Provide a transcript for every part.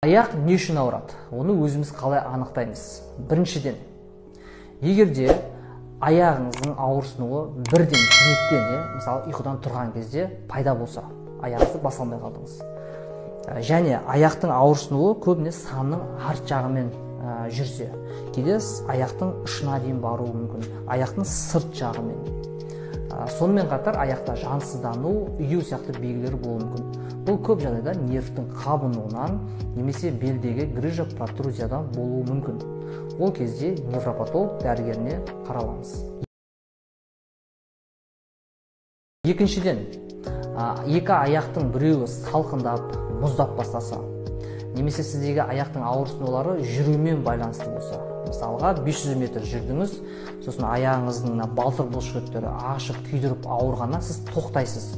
Аяқ не үшін ауырады? Оны өзіміз қалай анықтаймыз? Біріншіден, егер де аяғыңыздың ауырсынуы бірден кенеттен, мысалы ұйқыдан тұрған кезде пайда болса, аяғыңызды баса алмай қалдыңыз. Және аяқтың ауырсынуы көбіне санның арт жағымен жүрсе, кейде аяқтың ұшына дейін баруы мүмкін, аяқтың сырт жағымен. Сонымен қатар аяқта жансыздану, үю сияқты белгілер болуы мүмкін. Бұл көп жағдайда нервтің қабынуынан немесе белдегі грыжа протрузиядан болуы мүмкін. Ол кезде невропатолог дәрігеріне қараламыз. Екіншіден, екі аяқтың біреуі салқындап, мұздап бастаса, немесе сіздегі аяқтың ауырсынулары жүрумен байланысты болса, мысалға 500 метр жүрдіңіз, сосын аяғыңыздың балтыр бұлшықеттері ашып, күйдіріп ауырғаннан сіз тоқтайсыз.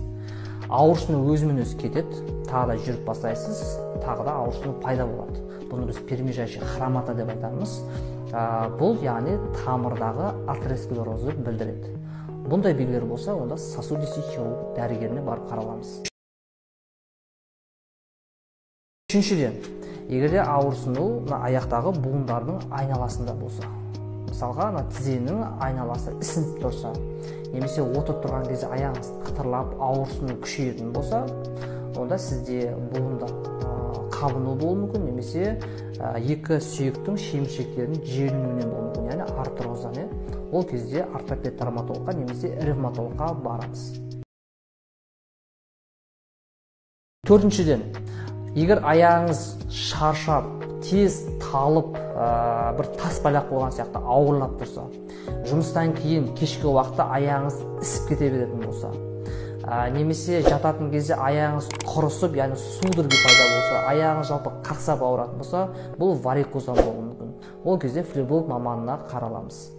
Ауырсыну өзімен өзі кетеді, тағы да жүріп бастайсыз, тағы да ауырсыну пайда болады. Бұны біз перемежающий хромота деп айтамыз. Бұл яғни тамырдағы атеросклерозды білдіреді. Бұндай белгілер болса, онда сосудистый хирург дәрігеріне барып қараламыз. Үшіншіден, егер де ауырсыну мына аяқтағы буындардың айналасында болса, мысалға мына тізенің айналасы ісініп тұрса, немесе отырып тұрған кезде аяғыңыз қытырлап ауырсыну күшейетін болса, онда сізде буында қабыну болуы мүмкін, немесе екі сүйектің шеміршектерінің желінуінен болуы мүмкін, яғни артроздан. Ол кезде ортопед травматологқа немесе ревматологқа барамыз. Төртіншіден, егер аяғыңыз шаршап, тез талып, бір тас байлап қойған сияқты ауырлап тұрса, жұмыстан кейін кешкі уақытта аяғыңыз ісіп кете беретін болса, немесе жататын кезде аяғыңыз құрысып, яғни судороги пайда болса, аяғыңыз жалпы қақсап ауыратын болса, бұл варикоздан болуы мүмкін. Ол кезде флеболог маманына қараламыз.